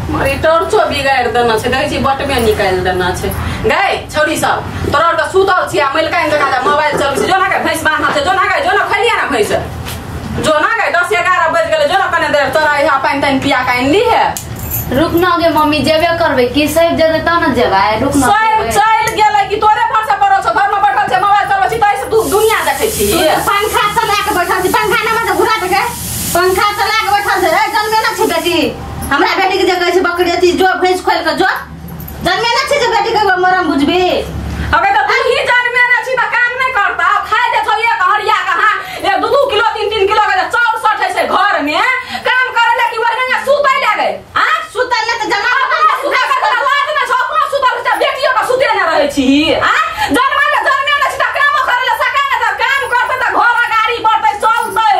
मरी टॉर्चो बिगाड़ देना छै देखै छी बटमे निकालि देना छै गै छौरी सब तोरा आर के सुतल छी आ मलिकाइन जकाँ जे मोबाइल चलबै छै जो ना गै भैंस बान्हल छै जो ना गै जो ना खैलियै ना भैंस जो ना गै 10-11 बजि गेलै जो ना कने देर चराइ है पानि तानि पिया के आनि लीहे। रुक ना गे मम्मी जेबे करबै की सब जेतै तब ना जेबै रुक ना सब चलि गेलै कि तोरे भरसे पड़ल छौ घर में बैठल छै मोबाइल चलबै छी तै से तू दुनिया देखै छी। पंखा चला के बैठल छी पंखा ना मत घुरा दे के पंखा चला के बैठल छै। ए जनमे ना छै बेटी हमरा बेटी के जे कहै छै बकरी अथी जो भैंस खोल के जो जनमे ना छै जे बेटी के मरम बुझबी। अबे त तू ही जनमे ना छी त काम नै करता खाइ दे छौ एक हरिया के हां एक 2-2 किलो 3-3 किलो के चाउर सठै छै घर में काम करे ले कि ओहिना सुतै लागे आ सुतै ले त जमा सुतै के तोरा लाज नै छौ अपनो सुतल छै बेटियो के सुते नै रहै छी आ जनमे ले जनमे ना छी त काम करे ले सका नै त काम करतै त घर गाड़ी बढ़तै चलतै।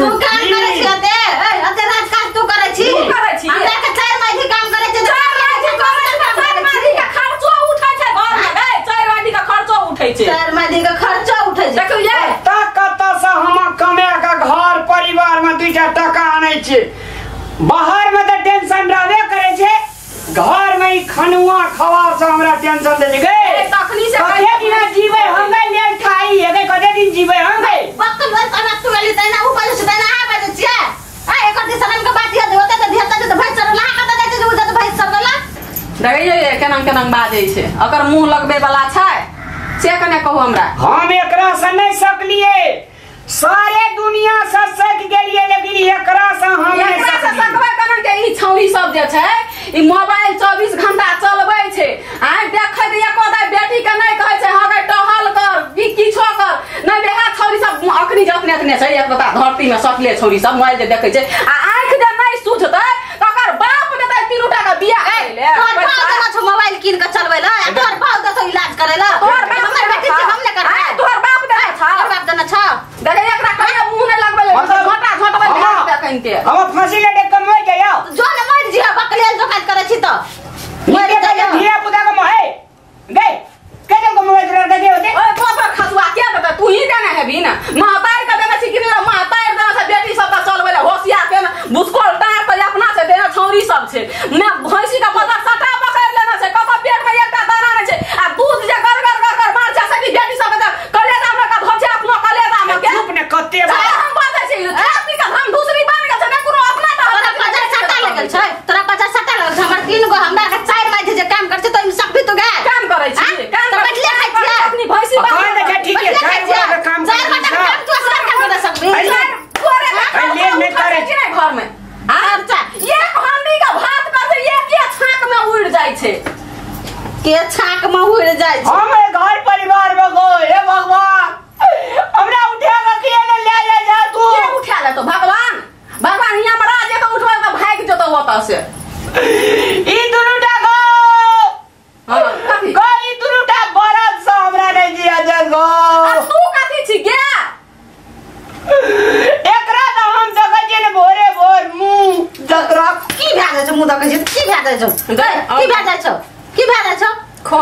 तू काम करै छी अते ए अते राज काज तू करै छी तू करै छी हमरा के 4 महीना काम करै छै 4 महीना करै छै 4 महीना के खर्चो उठै छै घर में गै 4 महीना के खर्चो उठै छै 4 महीना के खर्चो उठै छै। देखियौ ये कत से हम कमा के घर परिवार में 2-4 टका आनै छी बाहर में त टेंशन रहबे करै छै घर में ई खनुआ खवार से हमरा टेंशन दे छै गै तखनी से कते दिन जीबै हम गै लेल खाई हे गै कते दिन जीबै हम गै वक्त भर कना तू गेली तैना उ बाजै छै तैना आ बाजै छियै आ एकर दिस शरम के बात याद होते त धिया त भैंस चरला कत जाइ छै उ जत भैंस चरला देखियौ ये केना केना बाजै छै अकर मुंह लगबे वाला छै से कने कहू हमरा। हम एकरा से नहीं सकलिए सारे दुनिया से सक गेलिए लेकिन एकरा से हम नहीं सकलिए। सकबै केना के ई छौरी सब जे छै ई मोबाइल 24 घंटा चलबै छै आ देखै त एको दाइ बेटी के नहीं कहै छै हां गै टहल कर ई किछो कर नहीं बेहा छौरी सब अखनी जतने अखने छै एक बता धरती में सटले छौरी सब मोबाइल जे देखै छै आ आंख जे नहीं सुझतै तकर बाप देतै तीनूटा के बियाह करै ले। तोर बाप देना छौ मोबाइल कीन के चलबै ल आ तोर बाप देतौ इलाज करै ल तोर बाप हमर बेटी छै हम ने करबै तोर बाप देना छौ तोर बाप देना छौ देख एकरा कहिया मुंह नहीं लगबै झोटा झोटबै देखैन के हम फांसी लटक के मर जायो जो न मर जिया बकलेल जो काज करै छी त मर जायो धिया पुता के मोहे गई के के मोबाइल चला दे होते ओए गोबर खसुआ के देतै तू ही देने हेबी ना महतार के देने छी कि ना महतार देने छै बेटी सब के चलबै ले होशियार के भुसकोल टार त अपना से देने छौरी सब छै ने भैंसी के बदला सटा पकड़ लेना छै कत पेट में एकटा दाना नै छै आ दूध जे गर गर गर गर मार छै से कि बेटी सब के कलेजा में के धर छै अपनो कलेजा में के चुप ने कते हम बाजै छी खापी के हम दूसरी बन गेल छै ने कोनो अपना तोरा 50 सट्टा लगल छै तोरा 50 सट्टा लगल छै हमर 3 गो हमरा के 4 माइथे जे काम कर छै त ओइमे सकबी तू गे काम करै छी काम त बैठले खाइ छियै अपनी भैंसी कह दे छै ठीक है 4 गोटा के काम 4 गोटा के काम तू असगर काम कर सकबी तोरे ले नहीं करे छै घर में खर्चा एक हांडी के भात कर एक एक छाक में उड़ जाइ छै के छाक में उड़ जाइ छै। हम घर परिवार में गो हे भगवान हमरा उठा के किए ने ले जा जा तू के उठा ले तो भगवान भगवान हिया मरा जे तो उठबै त भागि जतौ ओतऽ से ई दुनूटा गो हां कथी गो ई दुनूटा बरद से हमरा नहीं दिया जा गो आ तू कथी छी गे एकरा त हम देखै छियै ने भोरे भोर मुंह जकरा की भए जाइ छै मुंह देखै छी की भए जाइ छौ की भए जाइ छौ की भए जाइ छौ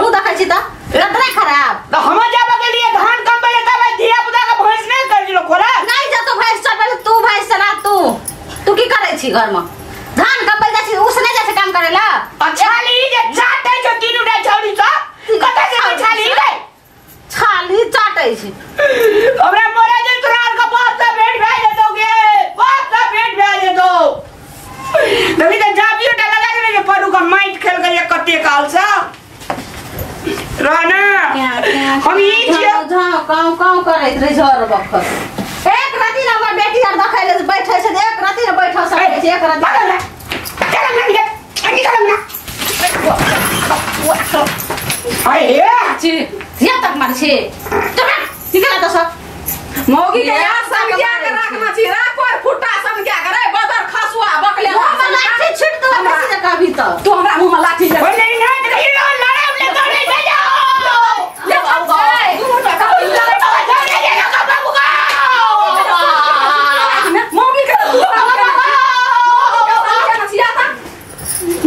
मुंह देखै छी त लतरा खराब त हम जाबे के लिए धान कमबै ले तब धिया पुता के भैंस नहीं कर दिलो खोला नहीं जतो भैंस चरबै तू भैंस चरा तू तू की करै छी घर में धान कमबै जाइ छी उसने जाइ छै काम करै ला छाली जे चाटै छौ तीनूटा छौरी सब कतऽ से छाली गै छाली चाटै छै हमरा मरे जे तोरा आर के बाप से भेंट भए जेतौ गे बाप से भेंट भए जेतौ देखी त जाबियो टा लगा देने जे परू के माइट खेल के कते काल से रहना हम ई छियै झाँ काव काव करैत रहै झर बखत एक राति न हमर बेटी आर देखै ले बैठै छै एक राति न बैठ सकै छै एक राति चल ना निकल ना अरे हे छी धिया तक मार छी चुप निकल त सब मौगी के यार समझा के राखना छी राख पर फुट्टा समझा के रे बदर खसुआ बकले लाठी छिट दो बेसी जगह अभी त तू हमरा मुंह में लाठी ले नहीं नहीं नहीं लड़ाई ले तो नहीं जाओ ले आओ दुनूटा का मौगी के तू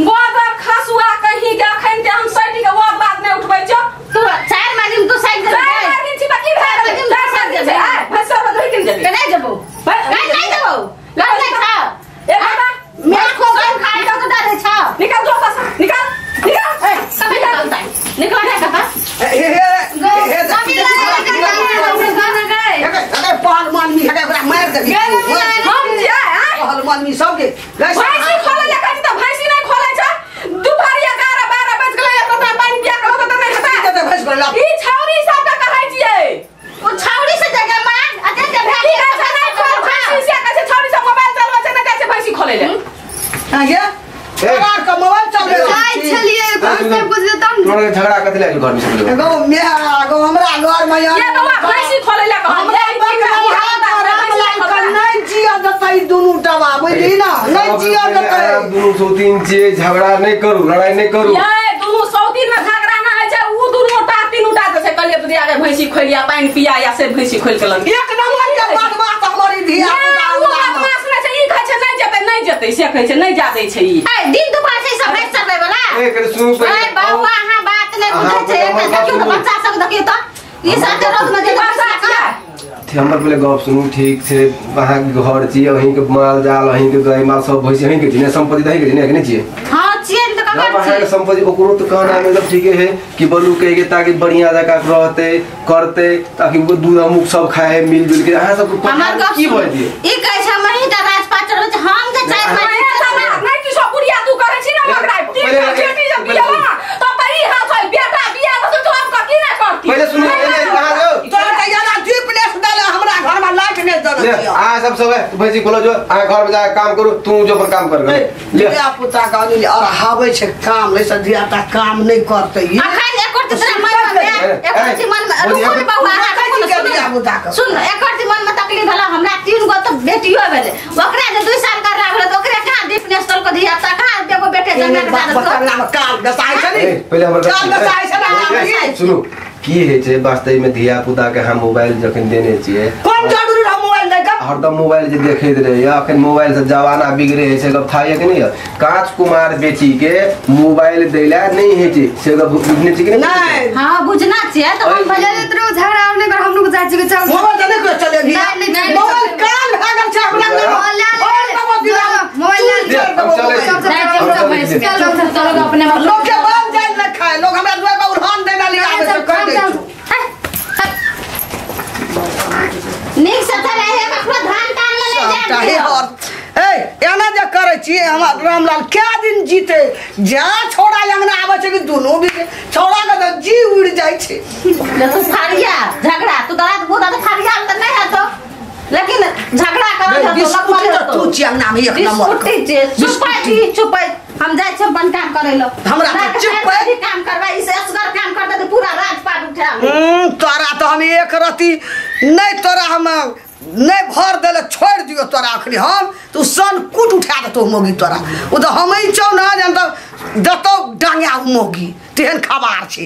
गोबर खसुआ कहीं के अखन के हम सटि के वो बात नहीं उठबै छौ तू 4 महीना में तू साइड 4 महीना छी बाकी भए गेलै 4 महीना छै आ भैंसर में धोइ के जेबी नहीं जेबो नहीं नहीं जेबो ले नहीं छा एक मैं खो गई खाए तो आदमी सब के भैंसी खोले ले कहै त भैंसी नहीं खोले छ। दुपहरिया 11 12 बज गेलै एक लोटा पानी पिया के त नहीं हेतै। की देतै भैंस खोले ला? ई छौरी सब के कहै छियै। ओ छौरी से जगह मार अते जे की भेल कहै छै नहीं खोल भैंसी से कहै छै छौरी सब मोबाइल चलबै छै नहीं जाइ छै भैंसी खोले ले। हां गे तोरा के मोबाइल चलबै जाइ छलियै सब कुछ तब तोरा झगड़ा कथि लागि घर में सब लोग एगो मे एगो हमरा घर में ये बौआ भैंसी खोले ले हमरा नहीं जिया देतै दुनू टबा बुझली ना नहीं जिया देतै। दुनू सौतीन छियै झगड़ा नहीं करू लड़ाई नहीं करू। ये दुनू सौतीन में झगड़ा ना होइ छै उ दुनू टा तीनू टा जे छै कहलियै बुधिया के भैंसी खोलिया पानि पिया या से भैंसी खोल के लग एक नंबर के बदमाश हमर ई धिया पुता उ बदमाश नै छै। ई कहै छै नहीं जेतै नहीं जेतै से कहै छै नहीं जा दै छै ई। ए दिन दुपहर छै सब भैंस चरबै वाला। ए कनि सुनू पहिले। ए बाबा अहाँ बात नै बुझै छै देखियौ त बच्चा सब देखियौ त ई सब के रौद में जे बच्चा छियै। हमर पहिले गप सुनू ठीक छै अहाँ के घर छियै अहीं के माल जाल अहीं के गाय माल सब भैंसी अहीं के छी ने संपत्ति त अहीं के छी ने कि नहीं छियै? हां छियै त ककर छियै संपत्ति ओकरो त कहना मतलब ठीके है कि बलू कहे के ताकि बढ़िया जगह रहते करते ताकि वो दूध अमुक सब खाए मिलजुल के अहाँ सब हमर गप की भऽ दिए ई कहै छै हम ही त राजपाट चढ़बै छै हम जे चारि पाँच नहीं किछो बुढ़िया तू कहै छी ना मगराइ तीन बेटी जब बियाह तब त ई हाल छै बेटा बियाह त तू हम की ना करती। पहिले सुनू अहाँ जो तोरा त याला डुप्लेक्स देले हमरा घर में लाइट नहीं जरत ले अहाँ सब सब भैंसी खोलो जो अहाँ घर में जाके काम करू तू जो पर काम कर ले धिया पुता के अनिल और हावे छै काम नहीं से धिया ता काम नहीं करते। अखन एकर तोरा मन में एकर मन में रुको ने बौआ अहाँ सुन एकर मन में तकलीफ भेला हमरा तीन गो त बेटियो भेलै ओकरा जे 2 साल कर भेलै त ओकरे कहाँ दीपनेश तल को धिया ता कहाँ एगो बेटे जन्म के बच्चा में काल दसाइ छै नि पहिले हमर काल दसाइ छै ना। सुनू की होइ छै वास्तव में धिया पुता के हम मोबाइल जखन देने छियै कोन जरूरी रह मोबाइल दै के हरदम मोबाइल जे देखैत रहैया अखन मोबाइल से जमाना बिगड़े है से गप थाइए कि नहीं है कांच कुमार बेटी के मोबाइल दैला नहीं होइ छै से गप बुझने छी कि नहीं? नहीं हां बुझना छियै त हम भले तोरा झगड़ा और नहीं कर हम लोग जाइ छियै चल मोबाइल त नहीं कोई चले मोबाइल काल भागल छै हमरा मोबाइल ले चल चल अपने लोग के बन जाय न खाए लोग हमरा दुआर पर उड़ान देना लिया आबै छै कह दे नीक से त रहे ककरो धान तान ले जाय। ए एना जे करै छी हमर रामलाल क्या दिन जीते जा छोड़ा अंगना आबै छै कि दुनू भी छोड़ा के त जी उड़ जाइ छै। ले तू फाड़िया झगड़ा तू दरा गोदा त फाड़िया त नहीं हेतो लेकिन झगड़ा करत हेतो तू छी अंगना में एक नंबर स्कूटी छै चुपै छी चुपै हम जाइ छी अपन काम करै ल हमरा त चुपै काम करबै ई से असगर काम करतै त पूरा राजपाट उठा तोरा त हम एक रति नहीं तोरा हम नहीं भर देले छोड़ दियो तोरा अखनी हम तू सन कूट उठा देतो मोगी तोरा उ त हम ही छौ ना जन त दतो डांगा मोगी तेहन खबार छै।